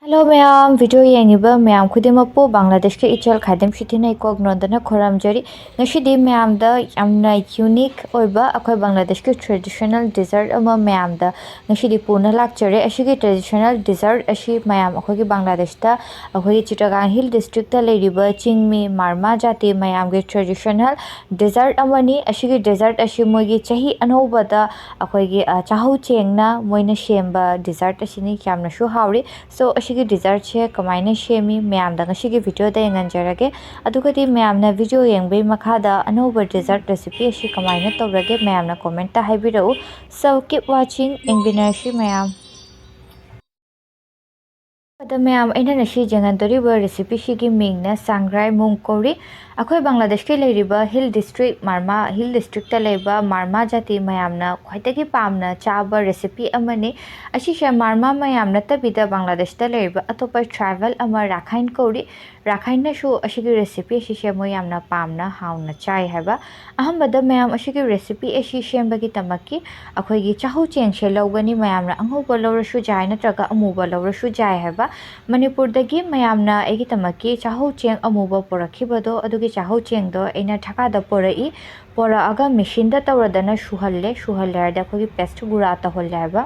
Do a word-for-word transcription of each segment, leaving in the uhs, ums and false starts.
Hello ꯃꯌꯥꯝ, video ꯌꯦꯡꯉꯤꯕ ꯃꯌꯥꯝ ꯈꯨꯗꯤꯡꯃꯛꯄꯨ ꯕꯪꯒ꯭ꯂꯥꯗꯦꯁꯀꯤ ꯏꯆꯜ ꯈꯥꯏꯗꯝ ꯁꯤꯊꯤꯅ ꯏꯀꯣꯛ ꯅꯣꯟꯗꯅ ꯈꯨꯔꯨꯝꯖꯔꯤ꯫ ꯉꯁꯤꯗꯤ ꯃꯌꯥꯝꯗ ꯌꯥꯝꯅ unique ꯑꯣꯏꯕ ꯑꯩꯈꯣꯏ ꯕꯪꯒ꯭ꯂꯥꯗꯦꯁꯀꯤ traditional dessert ꯑꯃ ꯃꯌꯥꯝꯗ ꯉꯁꯤꯗꯤ ꯄꯨꯅ ꯂꯥꯛꯆꯔꯦ꯫ ꯑꯁꯤꯒꯤ traditional dessert ꯑꯁꯤ ꯃꯌꯥꯝ ꯑꯩꯈꯣꯏꯒꯤ ꯕꯪꯒ꯭ꯂꯥꯗꯦꯁꯇ ꯑꯩꯈꯣꯏꯒꯤ ꯆꯤꯇꯒꯥꯡ Hill Districtꯇ ꯂꯩꯔꯤꯕ ꯆꯤꯡꯃꯤ ꯃꯥꯔꯃꯥ ꯖꯥꯇꯤ ꯃꯌꯥꯝꯒꯤ traditional dessert ꯑꯃꯅꯤ꯫ ꯑꯁꯤꯒꯤ dessert ꯑꯁꯤ ꯃꯣꯏꯒꯤ ꯆꯍꯤ ꯑꯅꯧꯕꯗ ꯑꯩꯈꯣꯏꯒꯤ, ꯑ, ꯆꯥꯍꯧ ꯆꯦꯡꯅ ꯃꯣꯏꯅ ꯁꯦꯝꯕ dessert ꯑꯁꯤꯅꯤ꯫ ꯌꯥꯝꯅꯁꯨ ꯍꯥꯎꯔꯤ꯫ So, ꯑꯁꯤꯒꯤ dessertꯁꯦ ꯀꯃꯥꯏꯅ ꯁꯦꯝꯃꯤ ꯃꯌꯥꯝꯗ ꯉꯁꯤꯒꯤ videoꯗ ꯌꯦꯡꯍꯟꯖꯔꯒꯦ꯫ ꯑꯗꯨꯒꯗꯤ ꯃꯌꯥꯝꯅ video ꯌꯦꯡꯕꯒꯤ ꯃꯈꯥꯗ ꯑꯅꯧꯕ dessert recipe ꯑꯁꯤ ꯀꯃꯥꯏꯅ ꯇꯧꯔꯒꯦ ꯃꯌꯥꯝꯅ commentꯇ ꯍꯥꯏꯕꯤꯔꯛꯎ꯫ So, keep watching, ꯌꯦꯡꯃꯤꯟꯅꯔꯁꯤ ꯃꯌꯥꯝ꯫ ꯑꯗ ꯃꯌꯥꯝ, ꯑꯩꯅ ꯉꯁꯤ ꯌꯦꯡꯍꯟꯗꯣꯔꯤꯕ recipeꯁꯤꯒꯤ ꯃꯤꯡꯅ ꯁꯪꯒ꯭ꯔꯥꯏ ꯃꯨꯡ ꯀꯧꯔꯤ꯫ ꯑꯩꯈꯣꯏ ꯕꯪꯒ꯭ꯂꯥꯗꯦꯁꯀꯤ ꯂꯩꯔꯤꯕ Hill District ꯃꯥꯔꯃꯥ, Hill Districtꯇ ꯂꯩꯕ ꯃꯥꯔꯃꯥ ꯖꯥꯇꯤ ꯃꯌꯥꯝꯅ ꯈ꯭ꯋꯥꯏꯗꯒꯤ ꯄꯥꯝꯅ ꯆꯥꯕ recipe ꯑꯃꯅꯤ꯫ ꯑꯁꯤꯁꯦ ꯃꯥꯔꯃꯥ ꯃꯌꯥꯝ ꯅꯠꯇꯕꯤꯗ ꯕꯪꯒ꯭ꯂꯥꯗꯦꯁꯇ ꯂꯩꯔꯤꯕ ꯑꯇꯣꯞꯄ tribal ꯑꯃ ꯔꯥꯈꯥꯏꯟ ꯀꯧꯔꯤ꯫ ꯔꯥꯈꯥꯏꯟꯅꯁꯨ ꯑꯁꯤꯒꯤ recipe ꯑꯁꯤꯁꯦ ꯃꯣꯏ ꯌꯥꯝꯅ ꯄꯥꯝꯅ ꯍꯥꯎꯅ ꯆꯥꯏ ꯍꯥꯏꯕ꯫ ꯑꯍꯥꯟꯕꯗ ꯃꯌꯥꯝ, ꯑꯁꯤꯒꯤ recipe ꯑꯁꯤ ꯁꯦꯝꯕꯒꯤꯗꯃꯛꯀꯤ ꯑꯩꯈꯣꯏꯒꯤ ꯆꯥꯍꯧ ꯆꯦꯡꯁꯦ ꯂꯧꯒꯅꯤ꯫ ꯃꯌꯥꯝꯅ ꯑꯉꯧꯕ ꯂꯧꯔꯁꯨ ꯌꯥꯏ, ꯅꯠꯇ꯭ꯔꯒ ꯑꯃꯨꯕ ꯂꯧꯔꯁꯨ ꯌꯥꯏ ꯍꯥꯏꯕ꯫ ꯃꯅꯤꯄꯨꯔꯗꯒꯤ ꯃꯌꯥꯝꯅ ꯑꯩꯒꯤꯗꯃꯛꯀꯤ ꯆꯥꯍꯧ ꯆꯦꯡ ꯑꯃꯨꯕ ꯄꯨꯔꯛꯈꯤꯕꯗꯣ, ꯑꯗꯨꯒꯤ ꯆꯥꯍꯧ ꯆꯦꯡꯗꯣ ꯑꯩꯅ ꯙꯥꯀꯥꯗ ꯄꯨꯔꯛꯏ꯫ ꯄꯨꯔꯛꯑꯒ machineꯗ ꯇꯧꯔꯗꯅ ꯁꯨꯍꯜꯂꯦ꯫ ꯁꯨꯍꯜꯂꯦ ꯍꯥꯏꯔꯗꯤ ꯑꯩꯈꯣꯏꯒꯤ paste ꯒꯨꯔꯥ ꯇꯧꯍꯜꯂꯦ ꯍꯥꯏꯕ꯫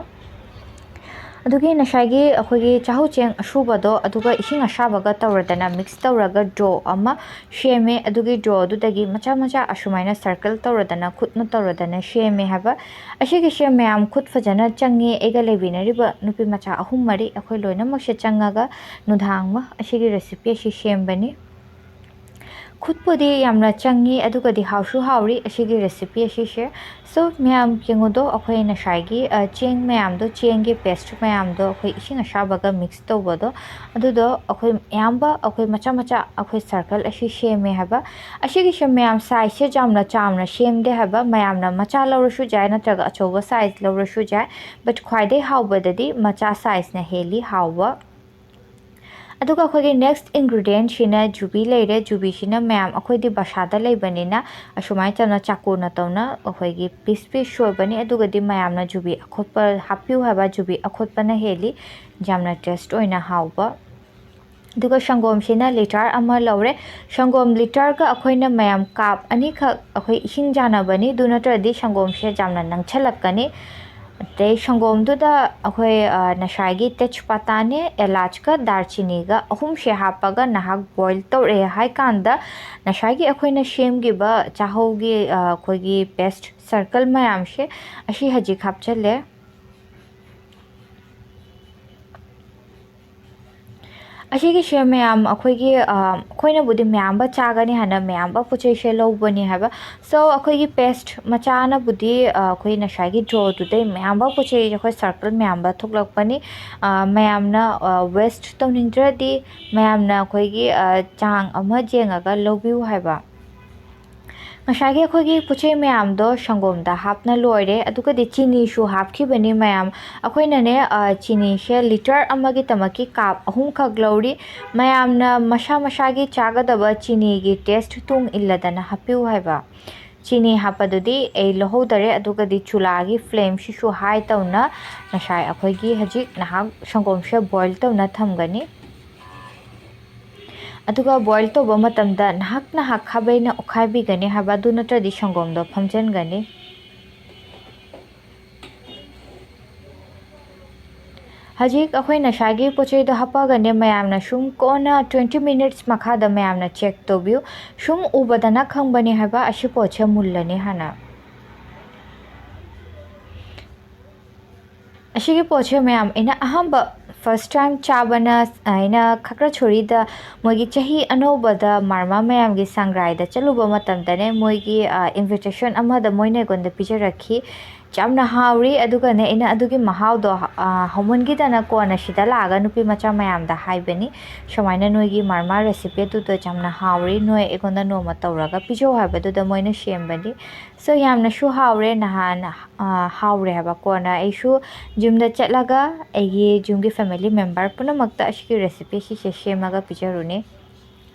ꯑꯗꯨꯒꯤ ꯉꯁꯥꯏꯒꯤ ꯑꯩꯈꯣꯏꯒꯤ ꯆꯥꯍꯧ ꯆꯦꯡ ꯑꯁꯨꯕꯗꯣ ꯑꯗꯨꯒ ꯏꯁꯤꯡ ꯑꯁꯥꯕꯒ ꯇꯧꯔꯗꯅ mix ꯇꯧꯔꯒ dough ꯑꯃ ꯁꯦꯝꯃꯦ꯫ ꯑꯗꯨꯒꯤ dough ꯑꯗꯨꯗꯒꯤ ꯃꯆꯥ ꯃꯆꯥ ꯑꯁꯨꯃꯥꯏꯅ circle ꯇꯧꯔꯗꯅ, ꯈꯨꯠꯅ ꯇꯧꯔꯗꯅ ꯁꯦꯝꯃꯦ ꯍꯥꯏꯕ꯫ ꯑꯁꯤꯒꯤꯁꯦ ꯃꯌꯥꯝ ꯈꯨꯠ ꯐꯖꯅ ꯆꯪꯉꯦ꯫ ꯑꯩꯒ ꯂꯩꯃꯤꯟꯅꯔꯤꯕ ꯅꯨꯄꯤ ꯃꯆꯥ ꯑꯍꯨꯝ ꯃꯔꯤ, ꯑꯩꯈꯣꯏ ꯂꯣꯏꯅꯃꯛꯁꯦ ꯆꯪꯉꯒ ꯅꯨꯡꯗꯥꯡ ꯑꯃ ꯑꯁꯤꯒꯤ recipe ꯑꯁꯤ ꯁꯦꯝꯕꯅꯤ꯫ ꯈꯨꯠꯄꯨꯗꯤ ꯌꯥꯝꯅ ꯆꯪꯉꯤ, ꯑꯗꯨꯒꯗꯤ ꯍꯥꯎꯁꯨ ꯍꯥꯎꯔꯤ ꯑꯁꯤꯒꯤ recipe ꯑꯁꯤꯁꯦ꯫ So, ꯃꯌꯥꯝ ꯌꯦꯡꯉꯨꯗꯣ, ꯑꯩꯈꯣꯏ ꯉꯁꯥꯏꯒꯤ, ꯑ, ꯆꯦꯡ ꯃꯌꯥꯝꯗꯣ, ꯆꯦꯡꯒꯤ paste ꯃꯌꯥꯝꯗꯣ ꯑꯩꯈꯣꯏ ꯏꯁꯤꯡ ꯑꯁꯥꯕꯒ mix ꯇꯧꯕꯗꯣ, ꯑꯗꯨꯗꯣ ꯑꯩꯈꯣꯏ ꯑꯌꯥꯝꯕ ꯑꯩꯈꯣꯏ ꯃꯆꯥ ꯃꯆꯥ ꯑꯩꯈꯣꯏ circle ꯑꯁꯤ ꯁꯦꯝꯃꯦ ꯍꯥꯏꯕ꯫ ꯑꯁꯤꯒꯤꯁꯦ ꯃꯌꯥꯝ sizeꯁꯦ ꯌꯥꯝꯅ ꯆꯥꯎꯅ ꯁꯦꯝꯗꯦ ꯍꯥꯏꯕ꯫ ꯃꯌꯥꯝꯅ ꯃꯆꯥ ꯂꯧꯔꯁꯨ ꯌꯥꯏ, ꯅꯠꯇ꯭ꯔꯒ ꯑꯆꯧꯕ size ꯂꯧꯔꯁꯨ ꯌꯥꯏ, but ꯈ꯭ꯋꯥꯏꯗꯩ ꯍꯥꯎꯕꯗꯗꯤ ꯃꯆꯥ sizeꯅ ꯍꯦꯜꯂꯤ ꯍꯥꯎꯕ꯫ ꯑꯗꯨꯒ ꯑꯩꯈꯣꯏꯒꯤ next ingredientꯁꯤꯅ ꯖꯨꯕꯤ ꯂꯩꯔꯦ꯫ ꯖꯨꯕꯤꯁꯤꯅ ꯃꯌꯥꯝ ꯑꯩꯈꯣꯏꯗꯤ ꯕꯁꯥꯗ ꯂꯩꯕꯅꯤꯅ ꯑꯁꯨꯃꯥꯏꯅ ꯇꯧꯅ ꯆꯥꯀꯨꯅ ꯇꯧꯅ ꯑꯩꯈꯣꯏꯒꯤ piece piece ꯁꯣꯏꯕꯅꯤ꯫ ꯑꯗꯨꯒꯗꯤ ꯃꯌꯥꯝꯅ ꯖꯨꯕꯤ ꯑꯈꯣꯠꯄ ꯍꯥꯞꯄꯤꯌꯨ ꯍꯥꯏꯕ, ꯖꯨꯕꯤ ꯑꯈꯣꯠꯄꯅ ꯍꯦꯜꯂꯤ ꯌꯥꯝꯅ taste ꯑꯣꯏꯅ ꯍꯥꯎꯕ꯫ ꯑꯗꯨꯒ ꯁꯪꯒꯣꯝꯁꯤꯅ litre ꯑꯃ ꯂꯧꯔꯦ꯫ ꯁꯪꯒꯣꯝ litreꯒ ꯑꯩꯈꯣꯏꯅ ꯃꯌꯥꯝ cup ꯑꯅꯤꯈꯛ ꯑꯩꯈꯣꯏ ꯏꯁꯤꯡ ꯆꯥꯟꯅꯕꯅꯤ, ꯑꯗꯨ ꯅꯠꯇ꯭ꯔꯗꯤ ꯁꯪꯒꯣꯝꯁꯦ ꯌꯥꯝꯅ ꯅꯪꯁꯜꯂꯛꯀꯅꯤ꯫ ꯑꯗꯩ ꯁꯪꯒꯣꯝꯗꯨꯗ ꯑꯩꯈꯣꯏ, ꯑ, ꯉꯁꯥꯏꯒꯤ ꯇꯦꯖꯄꯇꯥꯅꯦ, ꯑꯦꯂꯥꯆꯀ ꯗꯥꯔꯆꯤꯅꯤꯒ ꯑꯍꯨꯝꯁꯦ ꯍꯥꯞꯄꯒ ꯅꯍꯥꯛ boil ꯇꯧꯔꯛꯑꯦ ꯍꯥꯏ ꯀꯥꯟꯗ ꯉꯁꯥꯏꯒꯤ ꯑꯩꯈꯣꯏꯅ ꯁꯦꯝꯈꯤꯕ ꯆꯥꯍꯧꯒꯤ, ꯑ, ꯑꯩꯈꯣꯏꯒꯤ paste circle ꯃꯌꯥꯝꯁꯦ ꯑꯁꯤ ꯍꯧꯖꯤꯛ ꯍꯥꯞꯆꯜꯂꯦ꯫ ꯑꯁꯤꯒꯤꯁꯦ ꯃꯌꯥꯝ ꯑꯩꯈꯣꯏꯒꯤ, ꯑ, ꯑꯩꯈꯣꯏꯅꯕꯨꯗꯤ ꯃꯌꯥꯝꯕ ꯆꯥꯒꯅꯤ ꯍꯥꯏꯅ ꯃꯌꯥꯝꯕ ꯄꯣꯠ ꯆꯩꯁꯦ ꯂꯧꯕꯅꯤ ꯍꯥꯏꯕ꯫ So, ꯑꯩꯈꯣꯏꯒꯤ paste ꯃꯆꯥꯅꯕꯨꯗꯤ, ꯑ, ꯑꯩꯈꯣꯏ ꯉꯁꯥꯏꯒꯤ drawꯗꯨꯗꯩ ꯃꯌꯥꯝꯕ ꯄꯣꯠ ꯆꯩꯁꯦ ꯑꯩꯈꯣꯏ circle ꯃꯌꯥꯝꯕ ꯊꯣꯛꯂꯛꯄꯅꯤ꯫ ꯑ, ꯃꯌꯥꯝꯅ, ꯑ, waste ꯇꯧꯅꯤꯡꯗ꯭ꯔꯗꯤ ꯃꯌꯥꯝꯅ ꯑꯩꯈꯣꯏꯒꯤ, ꯑ, ꯆꯥꯡ ꯑꯃ ꯌꯦꯡꯉꯒ ꯂꯧꯕꯤꯌꯨ ꯍꯥꯏꯕ꯫ ꯉꯁꯥꯏꯒꯤ ꯑꯩꯈꯣꯏꯒꯤ ꯄꯣꯠ ꯆꯩ ꯃꯌꯥꯝꯗꯣ ꯁꯪꯒꯣꯝꯗ ꯍꯥꯞꯅ ꯂꯣꯏꯔꯦ꯫ ꯑꯗꯨꯒꯗꯤ ꯆꯤꯅꯤꯁꯨ ꯍꯥꯞꯈꯤꯕꯅꯤ ꯃꯌꯥꯝ꯫ ꯑꯩꯈꯣꯏꯅꯅꯦ, ꯑ, ꯆꯤꯅꯤꯁꯦ litre ꯑꯃꯒꯤꯗꯃꯛꯀꯤ cup ꯑꯍꯨꯝꯈꯛ ꯂꯧꯔꯤ꯫ ꯃꯌꯥꯝꯅ ꯃꯁꯥ ꯃꯁꯥꯒꯤ ꯆꯥꯒꯗꯕ ꯆꯤꯅꯤꯒꯤ taste ꯇꯨꯡ ꯏꯜꯂꯗꯅ ꯍꯥꯞꯄꯤꯌꯨ ꯍꯥꯏꯕ꯫ ꯆꯤꯅꯤ ꯍꯥꯞꯄꯗꯨꯗꯤ ꯑꯩ ꯂꯧꯍꯧꯗꯔꯦ꯫ ꯑꯗꯨꯒꯗꯤ ꯆꯨꯂꯥꯒꯤ flameꯁꯤꯁꯨ high ꯇꯧꯅ ꯉꯁꯥꯏ ꯑꯩꯈꯣꯏꯒꯤ ꯍꯧꯖꯤꯛ ꯅꯍꯥꯛ ꯁꯪꯒꯣꯝꯁꯦ boil ꯇꯧꯅ ꯊꯝꯒꯅꯤ꯫ ꯑꯗꯨꯒ boil ꯇꯧꯕ ꯃꯇꯝꯗ ꯅꯍꯥꯛ ꯅꯍꯥꯛ ꯈꯥꯕꯩꯅ ꯑꯣꯠꯈꯥꯏꯕꯤꯒꯅꯤ ꯍꯥꯏꯕ, ꯑꯗꯨ ꯅꯠꯇ꯭ꯔꯗꯤ ꯁꯪꯒꯣꯝꯗꯣ ꯐꯝꯖꯟꯒꯅꯤ꯫ ꯍꯧꯖꯤꯛ ꯑꯩꯈꯣꯏ ꯉꯁꯥꯏꯒꯤ ꯄꯣꯠ ꯆꯩꯗꯣ ꯍꯥꯞꯄꯛꯑꯒꯅꯦ, ꯃꯌꯥꯝꯅ ꯁꯨꯝ ꯀꯣꯟꯅ twenty minutes ꯃꯈꯥꯗ ꯃꯌꯥꯝꯅ check ꯇꯧꯕꯤꯌꯨ꯫ ꯁꯨꯝ ꯎꯕꯗꯅ ꯈꯪꯕꯅꯦ ꯍꯥꯏꯕ ꯑꯁꯤ ꯄꯣꯠꯁꯦ ꯃꯨꯜꯂꯅꯤ ꯍꯥꯟꯅ꯫ ꯑꯁꯤꯒꯤ ꯄꯣꯠꯁꯦ ꯃꯌꯥꯝ ꯑꯩꯅ ꯑꯍꯥꯟꯕ first time ꯆꯥꯕꯅ ꯑꯩꯅ ꯈꯛꯔ ꯁꯣꯔꯤꯗ ꯃꯣꯏꯒꯤ ꯆꯍꯤ ꯑꯅꯧꯕꯗ ꯃꯥꯔꯃꯥ ꯃꯌꯥꯝꯒꯤ ꯁꯪꯒ꯭ꯔꯥꯏꯗ ꯆꯠꯂꯨꯕ ꯃꯇꯝꯗꯅꯦ, ꯃꯣꯏꯒꯤ, ꯑ, invitation ꯑꯃꯗ ꯃꯣꯏꯅ ꯑꯩꯉꯣꯟꯗ ꯄꯤꯖꯔꯛꯈꯤ꯫ ꯌꯥꯝꯅ ꯍꯥꯎꯔꯤ꯫ ꯑꯗꯨꯒꯅꯦ, ꯑꯩꯅ ꯑꯗꯨꯒꯤ ꯃꯍꯥꯎꯗꯣ, ꯑ, ꯍꯧꯃꯟꯈꯤꯗꯅ ꯀꯣꯟꯅ ꯁꯤꯗ ꯂꯥꯛꯑꯒ ꯅꯨꯄꯤ ꯃꯆꯥ ꯃꯌꯥꯝꯗ ꯍꯥꯏꯕꯅꯤ, "ꯁꯨꯃꯥꯏꯅ ꯅꯣꯏꯒꯤ ꯃꯔꯃꯥ recipe ꯑꯗꯨꯗꯣ ꯌꯥꯝꯅ ꯍꯥꯎꯔꯤ, ꯅꯣꯏ ꯑꯩꯉꯣꯟꯗ ꯅꯣꯡꯃ ꯇꯧꯔꯒ ꯄꯤꯖꯧ" ꯍꯥꯏꯕꯗꯨꯗ ꯃꯣꯏꯅ ꯁꯦꯝꯕꯅꯤ꯫ So, ꯌꯥꯝꯅꯁꯨ ꯍꯥꯎꯔꯦ꯫ ꯅꯍꯥꯟ, ꯑ, ꯍꯥꯎꯔꯦ ꯍꯥꯏꯕ꯫ ꯀꯣꯟꯅ ꯑꯩꯁꯨ ꯌꯨꯝꯗ ꯆꯠꯂꯒ ꯑꯩꯒꯤ ꯌꯨꯝꯒꯤ family member ꯄꯨꯝꯅꯃꯛꯇ ꯑꯁꯤꯒꯤ recipe ꯁꯤꯁꯦ ꯁꯦꯝꯃꯒ ꯄꯤꯖꯔꯨꯅꯤ꯫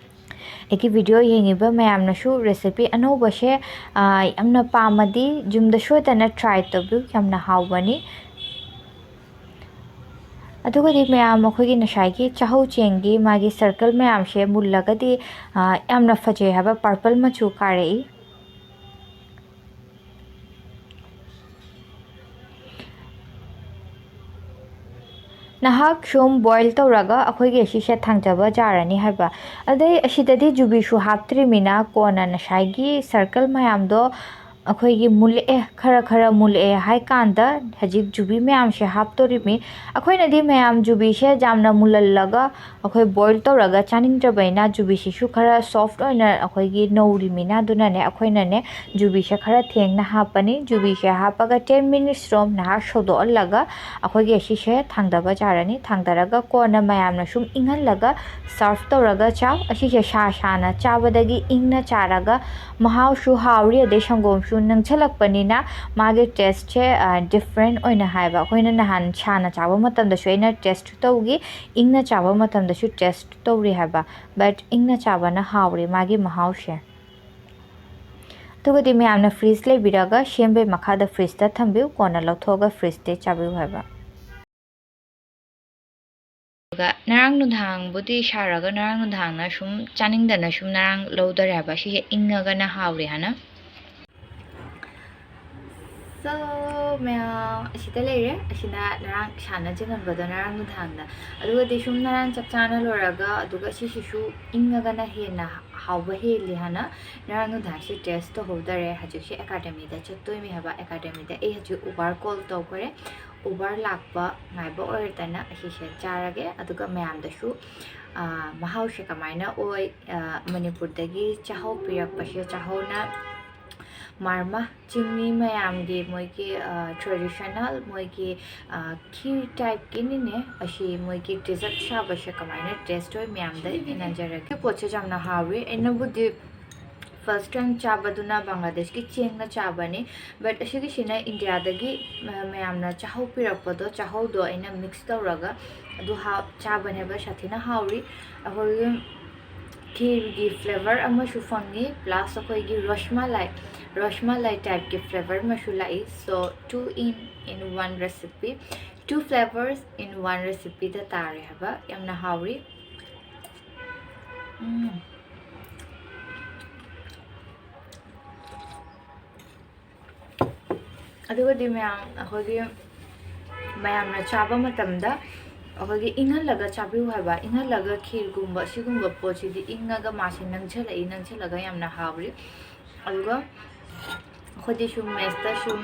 ꯑꯩꯒꯤ video ꯌꯦꯡꯉꯤꯕ ꯃꯌꯥꯝꯅꯁꯨ recipe ꯑꯅꯧꯕꯁꯦ, ꯑ, ꯌꯥꯝꯅ ꯄꯥꯝꯃꯗꯤ ꯌꯨꯝꯗ ꯁꯣꯏꯗꯅ try ꯇꯧꯕꯤꯌꯨ, ꯌꯥꯝꯅ ꯍꯥꯎꯕꯅꯤ꯫ ꯑꯗꯨꯒꯗꯤ ꯃꯌꯥꯝ, ꯑꯩꯈꯣꯏꯒꯤ ꯉꯁꯥꯏꯒꯤ ꯆꯥꯛꯍꯧ ꯆꯦꯡꯒꯤ ꯃꯥꯒꯤ circle ꯃꯌꯥꯝꯁꯦ ꯃꯨꯜꯂꯒꯗꯤ, ꯑ, ꯌꯥꯝꯅ ꯐꯖꯩ ꯍꯥꯏꯕ, purple ꯃꯆꯨ ꯀꯥꯔꯛꯏ꯫ ꯅꯍꯥꯛ ꯁꯨꯝ boil ꯇꯧꯔꯒ ꯑꯩꯈꯣꯏꯒꯤ ꯑꯁꯤꯁꯦ ꯊꯥꯡꯖꯕ ꯌꯥꯔꯅꯤ ꯍꯥꯏꯕ꯫ ꯑꯗꯩ ꯑꯁꯤꯗꯗꯤ ꯖꯨꯕꯤꯁꯨ ꯍꯥꯞꯇ꯭ꯔꯤꯃꯤꯅ ꯀꯣꯟꯅ ꯉꯁꯥꯏꯒꯤ circle ꯃꯌꯥꯝꯗꯣ ꯑꯩꯈꯣꯏꯒꯤ ꯃꯨꯜꯂꯛꯑꯦ, ꯈꯔ ꯈꯔ ꯃꯨꯜꯂꯛꯑꯦ ꯍꯥꯏ ꯀꯥꯟꯗ ꯍꯧꯖꯤꯛ ꯖꯨꯕꯤ ꯃꯌꯥꯝꯁꯦ ꯍꯥꯞꯇꯣꯔꯤꯃꯤ꯫ ꯑꯩꯈꯣꯏꯅꯗꯤ ꯃꯌꯥꯝ ꯖꯨꯕꯤꯁꯦ ꯌꯥꯝꯅ ꯃꯨꯜꯍꯜꯂꯒ ꯑꯩꯈꯣꯏ boil ꯇꯧꯔꯒ ꯆꯥꯅꯤꯡꯗ꯭ꯔꯕꯅꯤꯅ ꯖꯨꯕꯤꯁꯤꯁꯨ ꯈꯔ soft ꯑꯣꯏꯅ ꯑꯩꯈꯣꯏꯒꯤ ꯅꯧꯔꯤꯃꯤꯅ, ꯑꯗꯨꯅꯅꯦ ꯑꯩꯈꯣꯏꯅꯅꯦ ꯖꯨꯕꯤꯁꯦ ꯈꯔ ꯊꯦꯡꯅ ꯍꯥꯞꯄꯅꯤ꯫ ꯖꯨꯕꯤꯁꯦ ꯍꯥꯞꯄꯒ ten minutes ꯔꯣꯝ ꯉꯥꯏꯍꯥꯛ ꯁꯧꯗꯣꯛꯍꯜꯂꯒ ꯑꯩꯈꯣꯏꯒꯤ ꯑꯁꯤꯁꯦ ꯊꯥꯡꯗꯕ ꯌꯥꯔꯅꯤ꯫ ꯊꯥꯡꯗꯔꯒ ꯀꯣꯟꯅ ꯃꯌꯥꯝꯅ ꯁꯨꯝ ꯏꯪꯍꯜꯂꯒ serve ꯇꯧꯔꯒ ꯆꯥꯎ꯫ ꯑꯁꯤꯁꯦ ꯁꯥ ꯁꯥꯅ ꯆꯥꯕꯗꯒꯤ ꯏꯪꯅ ꯆꯥꯔꯒ ꯃꯍꯥꯎꯁꯨ ꯍꯥꯎꯔꯤ, ꯑꯗꯩ ꯁꯪꯒꯣꯝꯁꯨ ꯅꯪꯁꯜꯂꯛꯄꯅꯤꯅ ꯃꯥꯒꯤ taste ꯁꯦ, ꯑ, different ꯑꯣꯏꯅ ꯍꯥꯏꯕ꯫ ꯑꯩꯈꯣꯏꯅ ꯅꯍꯥꯟ ꯁꯥꯅ ꯆꯥꯕ ꯃꯇꯝꯗꯁꯨ ꯑꯩꯅ taste ꯇꯧꯈꯤ, ꯏꯪꯅ ꯆꯥꯕ ꯃꯇꯝꯗꯁꯨ taste ꯇꯧꯔꯤ ꯍꯥꯏꯕ, but ꯏꯪꯅ ꯆꯥꯕꯅ ꯍꯥꯎꯔꯤ ꯃꯥꯒꯤ ꯃꯍꯥꯎꯁꯦ꯫ ꯑꯗꯨꯒꯗꯤ ꯃꯌꯥꯝꯅ fridge ꯂꯩꯕꯤꯔꯒ ꯁꯦꯝꯕꯩ ꯃꯈꯥꯗ fridge ꯇ ꯊꯝꯕꯤꯌꯨ, ꯀꯣꯟꯅ ꯂꯧꯊꯣꯛꯑꯒ fridge ꯇꯩ ꯆꯥꯕꯤꯌꯨ ꯍꯥꯏꯕ꯫ ꯑꯗꯨꯒ ꯉꯔꯥꯡ ꯅꯨꯡꯗꯥꯡꯕꯨꯗꯤ ꯁꯥꯔꯒ ꯉꯔꯥꯡ ꯅꯨꯡꯗꯥꯡꯅ ꯁꯨꯝ ꯆꯥꯅꯤꯡꯗꯅ ꯁꯨꯝ ꯉꯔꯥꯡ ꯂꯧꯗꯔꯦ ꯍꯥꯏꯕ꯫ ꯁꯤꯁꯦ ꯏꯪꯉꯒꯅ ꯍꯥꯎꯔꯦ ꯍꯥꯏꯅ꯫ So, ꯃꯌꯥꯝ ꯑꯁꯤꯗ ꯂꯩꯔꯦ꯫ ꯑꯁꯤꯅ ꯉꯔꯥꯡ ꯏꯁꯥꯅ ꯆꯤꯡꯍꯟꯕꯗꯣ ꯉꯔꯥꯡ ꯅꯨꯡꯗꯥꯡꯗ꯫ ꯑꯗꯨꯒꯗꯤ ꯁꯨꯝ ꯉꯔꯥꯡ ꯆꯥꯛ ꯆꯥꯅ ꯂꯣꯏꯔꯒ, ꯑꯗꯨꯒ ꯁꯤꯁꯤꯁꯨ ꯏꯪꯉꯒꯅ ꯍꯦꯟꯅ ꯍꯥꯎꯕ ꯍꯦꯜꯂꯤ ꯍꯥꯏꯅ ꯉꯔꯥꯡ ꯅꯨꯡꯗꯥꯡꯁꯦ taste ꯇꯧꯍꯧꯗꯔꯦ꯫ ꯍꯧꯖꯤꯛꯁꯦ academy ꯗ ꯆꯠꯇꯣꯏꯅꯤ ꯍꯥꯏꯕ꯫ Academy ꯗ ꯑꯩ ꯍꯧꯖꯤꯛ Uber call ꯇꯧꯈ꯭ꯔꯦ꯫ Uber ꯂꯥꯛꯄ ꯉꯥꯏꯕ ꯑꯣꯏꯔꯗꯅ ꯑꯁꯤꯁꯦ ꯆꯥꯔꯒꯦ꯫ ꯑꯗꯨꯒ ꯃꯌꯥꯝꯗꯁꯨ, ꯑꯥ, ꯃꯍꯥꯎꯁꯦ ꯀꯃꯥꯏꯅ ꯑꯣꯏ, ꯑꯥ, ꯃꯅꯤꯄꯨꯔꯗꯒꯤ ꯆꯥꯛꯍꯧ ꯄꯤꯔꯛꯄꯁꯦ, ꯆꯥꯛꯍꯧꯅ ꯃꯥꯔꯃꯥ ꯆꯤꯡꯃꯤ ꯃꯌꯥꯝꯒꯤ ꯃꯣꯏꯒꯤ ꯇ꯭ꯔꯦꯗꯤꯁꯅꯦꯜ ꯃꯣꯏꯒꯤ ꯈꯤꯔ ꯇꯥꯏꯞꯀꯤꯅꯤꯅꯦ꯫ ꯑꯁꯤ ꯃꯣꯏꯒꯤ ꯗꯦꯖꯔꯠ ꯁꯥꯕꯁꯦ ꯀꯃꯥꯏꯅ ꯇꯦꯁ ꯑꯣꯏ ꯃꯌꯥꯝꯗ ꯌꯦꯡꯍꯟꯖꯔꯒꯦ꯫ ꯄꯣꯠꯁꯦ ꯌꯥꯝꯅ ꯍꯥꯎꯋꯤ꯫ ꯑꯩꯅꯕꯨꯗꯤ ꯐꯥꯔꯁ ꯇꯥꯏꯝ ꯆꯥꯕꯗꯨꯅ ꯕꯪꯒ꯭ꯂꯥꯗꯦꯁꯀꯤ ꯆꯦꯡꯅ ꯆꯥꯕꯅꯤ, ꯕꯠ ꯑꯁꯤꯒꯤꯁꯤꯅ ꯏꯟꯗꯤꯌꯥꯗꯒꯤ ꯃꯌꯥꯝꯅ ꯆꯥꯍꯧ ꯄꯤꯔꯛꯄꯗꯣ, ꯆꯥꯍꯧꯗꯣ ꯑꯩꯅ ꯃꯤꯛꯁ ꯇꯧꯔꯒ ꯑꯗꯨ ꯆꯥꯕꯅꯦꯕ꯫ ꯁꯥꯊꯤꯅ ꯍꯥꯎꯔꯤ꯫ ꯑꯩꯈꯣꯏꯒꯤ ꯈꯤꯔꯒꯤ ꯐ꯭ꯂꯦꯕꯔ ꯑꯃꯁꯨ ꯐꯪꯉꯤ, ꯄ꯭ꯂꯁ ꯑꯩꯈꯣꯏꯒꯤ ꯔꯁꯃꯂꯥꯏ, ꯔꯁꯃꯂꯥꯏ ꯇꯥꯏꯞꯀꯤ ꯐ꯭ꯂꯦꯕꯔ ꯑꯃꯁꯨ ꯂꯥꯛꯏ꯫ So two in in one recipe, two flavors in one recipeꯗ ꯇꯥꯔꯦ ꯍꯥꯏꯕ꯫ ꯌꯥꯝꯅ ꯍꯥꯎꯔꯤ꯫ ꯎꯝ꯫ ꯑꯗꯨꯒꯗꯤ ꯃꯌꯥꯝ ꯑꯩꯈꯣꯏꯒꯤ ꯃꯌꯥꯝꯅ ꯆꯥꯕ ꯃꯇꯝꯗ ꯑꯩꯈꯣꯏꯒꯤ ꯏꯪꯍꯜꯂꯒ ꯆꯥꯕꯤꯌꯨ ꯍꯥꯏꯕ꯫ ꯏꯪꯍꯜꯂꯒ ꯈꯤꯔꯒꯨꯝꯕ ꯁꯤꯒꯨꯝꯕ ꯄꯣꯠꯁꯤꯗꯤ ꯏꯪꯉꯒ ꯃꯥꯁꯦ ꯅꯪꯁꯜꯂꯛꯏ, ꯅꯪꯁꯜꯂꯒ ꯌꯥꯝꯅ ꯍꯥꯎꯔꯤ꯫ ꯑꯗꯨꯒ ꯑꯩꯈꯣꯏꯗꯤ ꯁꯨꯝ ꯃꯦꯁꯇ ꯁꯨꯝ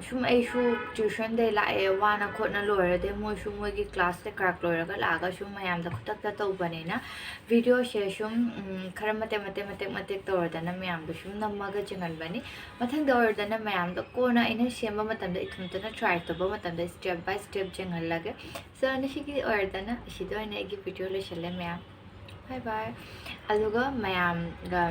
ꯁꯨꯝ ꯑꯩꯁꯨ ꯇ꯭ꯌꯨꯁꯟꯗꯩ ꯂꯥꯛꯑꯦ, ꯋꯥꯅ ꯈꯣꯠꯅ ꯂꯣꯏꯔꯗꯤ ꯃꯣꯏꯁꯨ ꯃꯣꯏꯒꯤ ꯀ꯭ꯂꯥꯁ ꯀꯩꯀꯥ ꯂꯣꯏꯔꯒ ꯂꯥꯛꯑꯒ ꯁꯨꯝ ꯃꯌꯥꯝꯗ ꯈꯨꯗꯛꯇ ꯇꯧꯕꯅꯤꯅ ꯚꯤꯗꯤꯑꯣꯁꯦ ꯁꯨꯝ ꯈꯔ ꯃꯇꯦꯛ ꯃꯇꯦꯛ ꯃꯇꯦꯛ ꯃꯇꯦꯛ ꯇꯧꯔꯗꯅ ꯃꯌꯥꯝꯗꯣ ꯁꯨꯝ ꯅꯝꯃꯒ ꯆꯤꯡꯍꯟꯕꯅꯤ꯫ ꯃꯊꯪꯗ ꯑꯣꯏꯔꯗꯅ ꯃꯌꯥꯝꯗ ꯀꯣꯟꯅ ꯑꯩꯅ ꯁꯦꯝꯕ ꯃꯇꯝꯗ, ꯏꯊꯟꯇꯅ ꯇ꯭ꯔꯥꯏ ꯇꯧꯕ ꯃꯇꯝꯗ ꯁ꯭ꯇꯦꯞ ꯕꯥꯏ ꯁ꯭ꯇꯦꯞ ꯌꯦꯡꯍꯜꯂꯒꯦ꯫ ꯁꯣ ꯉꯁꯤꯒꯤ ꯑꯣꯏꯔꯗꯅ ꯑꯁꯤꯗ ꯑꯣꯏꯅ ꯑꯩꯒꯤ ꯚꯤꯗꯤꯑꯣ ꯂꯣꯏꯁꯤꯜꯂꯦ ꯃꯌꯥꯝ꯫ ꯕꯥꯏ ꯕꯥꯏ꯫ ꯑꯗꯨꯒ ꯃꯌꯥꯝꯒ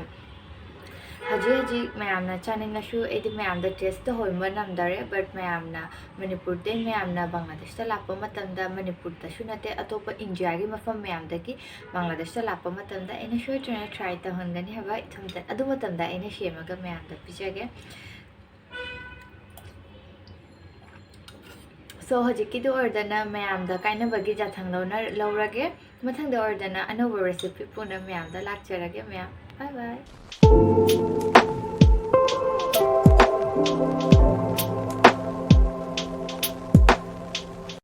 ꯍꯧꯖꯤꯛ ꯍꯧꯖꯤꯛ ꯃꯌꯥꯝꯅ ꯆꯥꯅꯤꯡꯉꯁꯨ ꯑꯩꯗꯤ ꯃꯌꯥꯝꯗ ꯇꯦꯁ ꯇꯧꯍꯟꯕ ꯉꯝꯗꯔꯦ, ꯕꯠ ꯃꯌꯥꯝꯅ ꯃꯅꯤꯄꯨꯔꯗꯩ ꯃꯌꯥꯝꯅ ꯕꯪꯒ꯭ꯂꯥꯗꯦꯁꯇ ꯂꯥꯛꯄ ꯃꯇꯝꯗ, ꯃꯅꯤꯄꯨꯔꯗꯁꯨ ꯅꯠꯇꯦ, ꯑꯇꯣꯞꯄ ꯏꯟꯗꯤꯌꯥꯒꯤ ꯃꯐꯝ ꯃꯌꯥꯝꯗꯒꯤ ꯕꯪꯒ꯭ꯂꯥꯗꯦꯁꯇ ꯂꯥꯛꯄ ꯃꯇꯝꯗ ꯑꯩꯅ ꯁꯣꯏꯗꯅ ꯇ꯭ꯔꯥꯏ ꯇꯧꯍꯟꯒꯅꯤ ꯍꯥꯏꯕ ꯏꯊꯝꯇ꯫ ꯑꯗꯨ ꯃꯇꯝꯗ ꯑꯩꯅ ꯁꯦꯝꯃꯒ ꯃꯌꯥꯝꯗ ꯄꯤꯖꯒꯦ꯫ ꯁꯣ ꯍꯧꯖꯤꯛꯀꯤꯗꯨ ꯑꯣꯏꯔꯗꯅ ꯃꯌꯥꯝꯗ ꯀꯥꯏꯅꯕꯒꯤ ꯖꯥꯊꯪ ꯂꯧꯅ-, ꯂꯧꯔꯒꯦ꯫ ꯃꯊꯪꯗ ꯑꯣꯏꯔꯗꯅ ꯑꯅꯧꯕ ꯔꯦꯁꯤꯄꯤ ꯄꯨꯅ ꯃꯌꯥꯝꯗ ꯂꯥꯛꯆꯔꯒꯦ ꯃꯌꯥꯝ꯫ ꯕꯥꯏ ꯕꯥꯏ꯫